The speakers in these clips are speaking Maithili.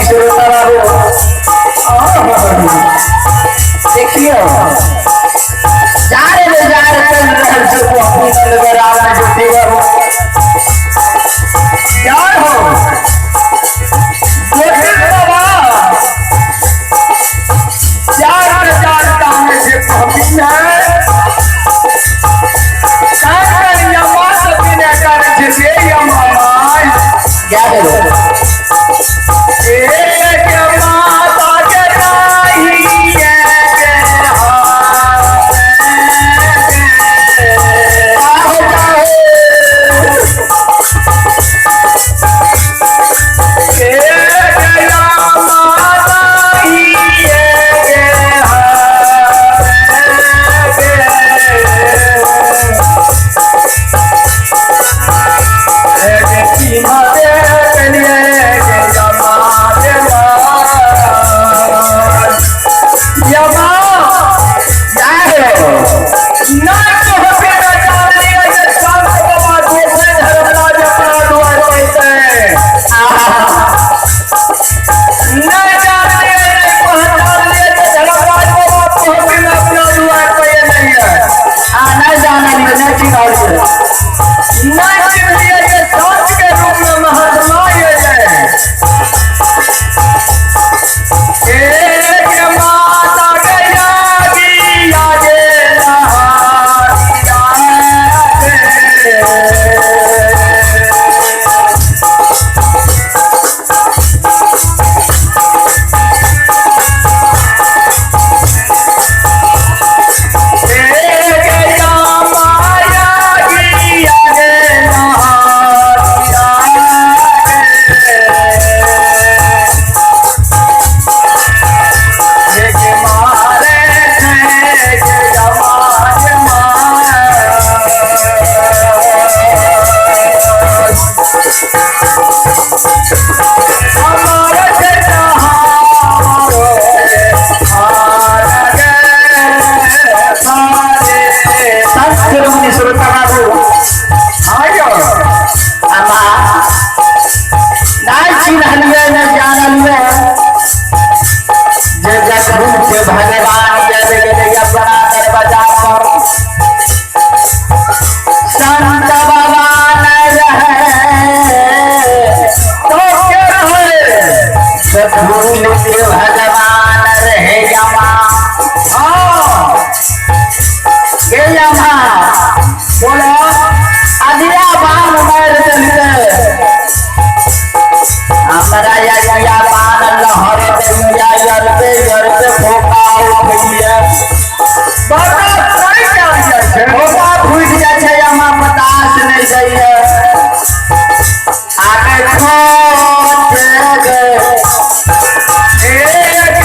श्रोता बाबू देखियो जा रे जा रे चल रहल छै पहुँचल बराबर ड्यूटी बाबू यार हो गोटिल बाबा चार हजार काम से पहुँची है कार कर यमा सतीने कर जिसे यमा माय क्या बोलो एक माता के ताही आहो आहो आ नहीं जाना नहीं नहीं चिन्हलियै। संत शिरोमणि श्रोता बाबू अम्मा नहीं चिन्हलियै नहीं जानलियै जे जखन के भगवान आबि गेलै अपना दरवाजा पर संत बाबा नहीं रहे तो के रहे जखन के भगवान रहे यमा हाँ गे यमा बोला अगिया बाण मारि देलियै हमरा अगिया बाण लहर दैया अरबे अरबे फोका उठैया बता सही क्या जाइ छै फोका फूटि जाइ छै यमा बतास नहि दैया आगे खोट गे एक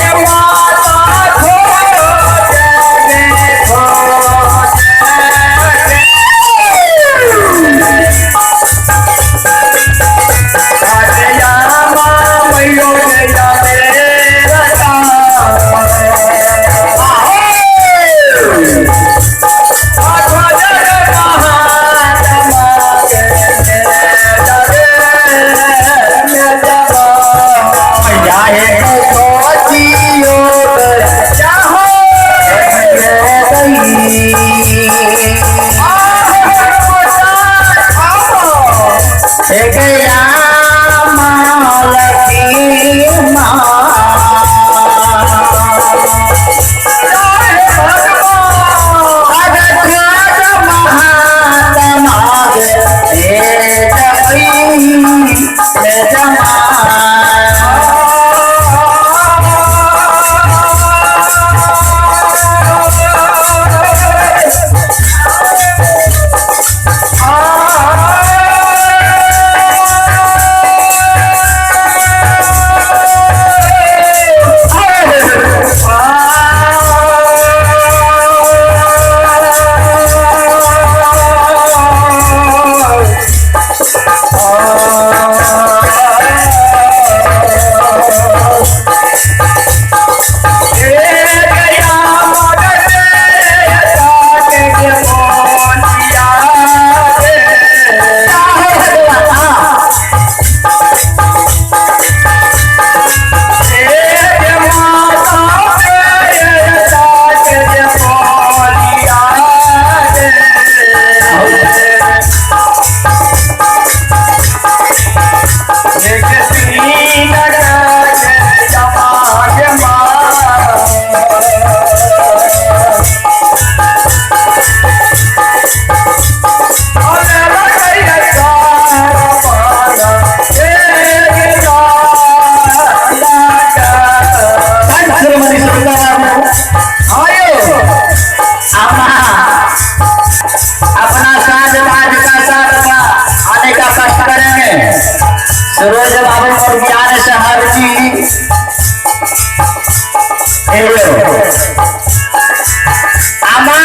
आमा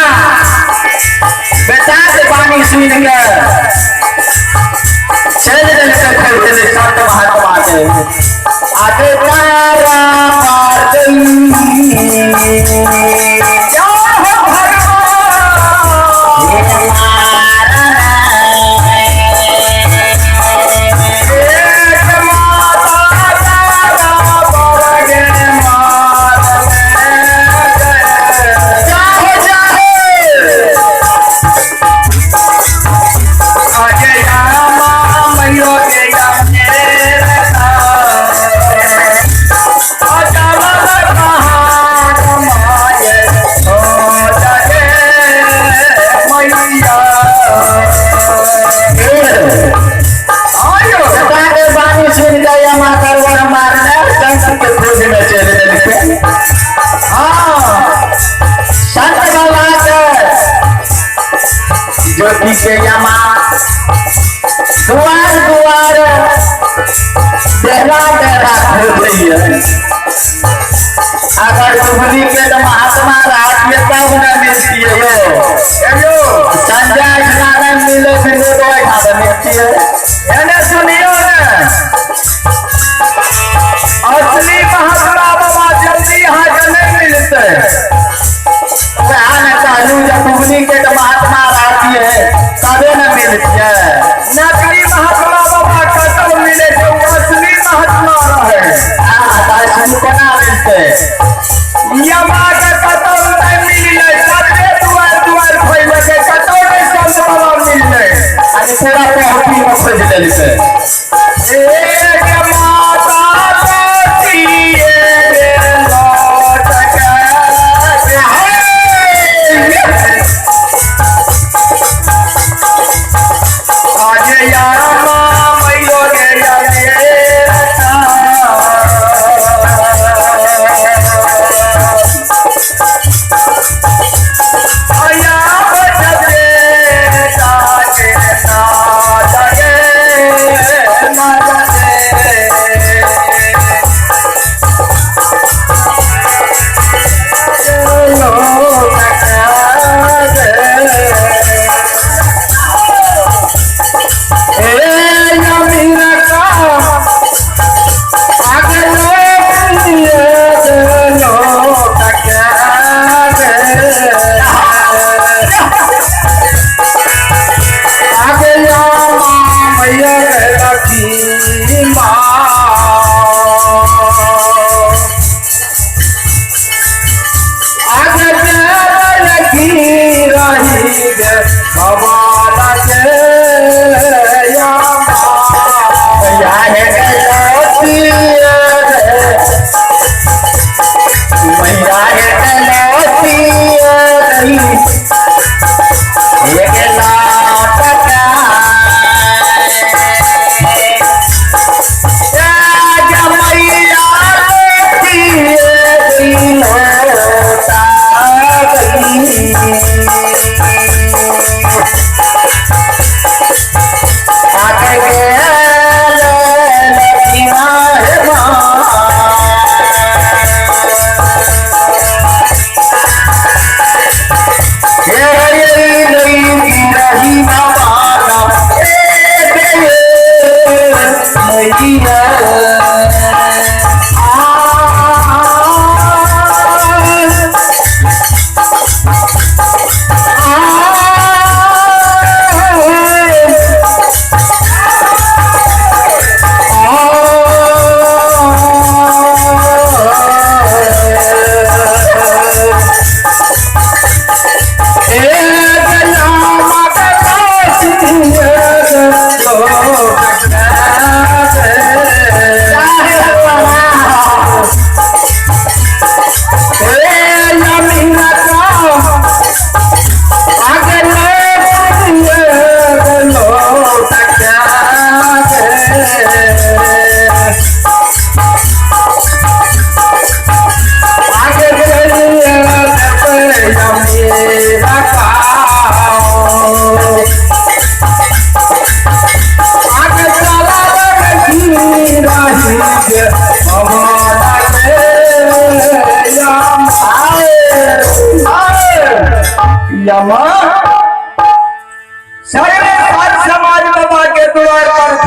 बेटा के बानी सुन के चल देलकै खोजै ले संत महात्मा के। आगे तारा मार क्या हो भगवान। एक माता तारा बरगे मार जाहो जाहो। आगे यामा मैयो के या मेरे मैया आयो। बेटा के बानी सुन के यमा तरवर मारने संत के खोज में चल देलकै। हाँ संत बाबा के ज्योति के यमा दुआर दुआर देहरा देहरा खोजैया। अगर डुप्लीकेट महात्मा रहतियै तब न मिलतियै यो। एयो संजय नारायण मिले विनोद ओहिठाम मिलतियै। एने सुनियो ने, असली महात्मा बाबा जल्दी यहाँ के नहीं मिलते। वएह ने कहलहुँ जे डुप्लीकेट महात्मा रहतियै तबे न मिलतियै। नकली महात्मा बाबा कतौ मिले छै, ओ असली महात्मा रहे। आ तऽ असली कोना मिलतै? यमा के कतौ नहीं मिललै, सबे दुआर दुआर खोजलकै, कतौ नहीं संत बाबा मिललै। आ पूरा पहुँची में खोजलकै।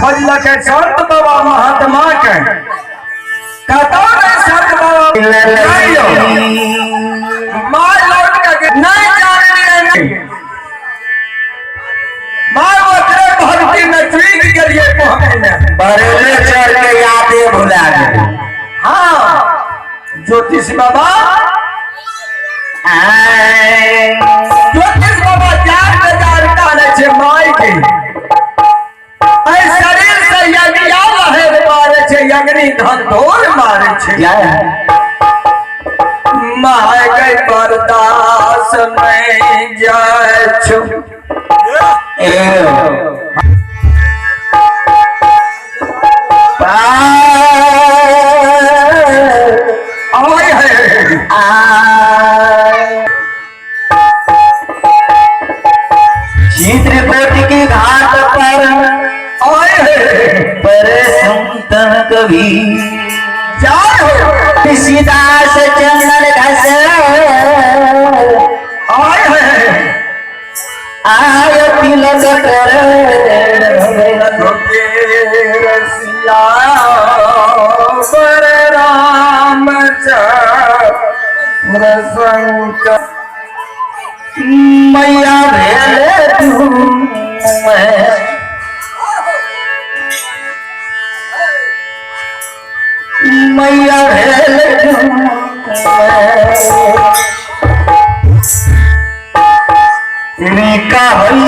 खोजलक संत बाबा महात्मा के, कतौ नहीं संत बाबा नहीं हो। माँ लौट के नहीं जान माँ ओकरे भक्ति में चूक गेलिए पहुंचने बरेले चढ़ के यादे भुला गेल। हाँ ज्योतिष बाबा, ज्योतिष बाबा चार हजार कहने छे माई के ऐ शरीर से यज्ञ लहर मारे छे, अग्नि धन धोर मारे छे। My गई बर्दाश्त नहीं जाय छु। आय है चित्रकूट के घाट पर आय है पर संत कवि जाय हो। तुलसीदास चंदन घस आय है आय तिलक कर रसिया पर राम शंकर मैया भेल तू मैया भेल तू का होई।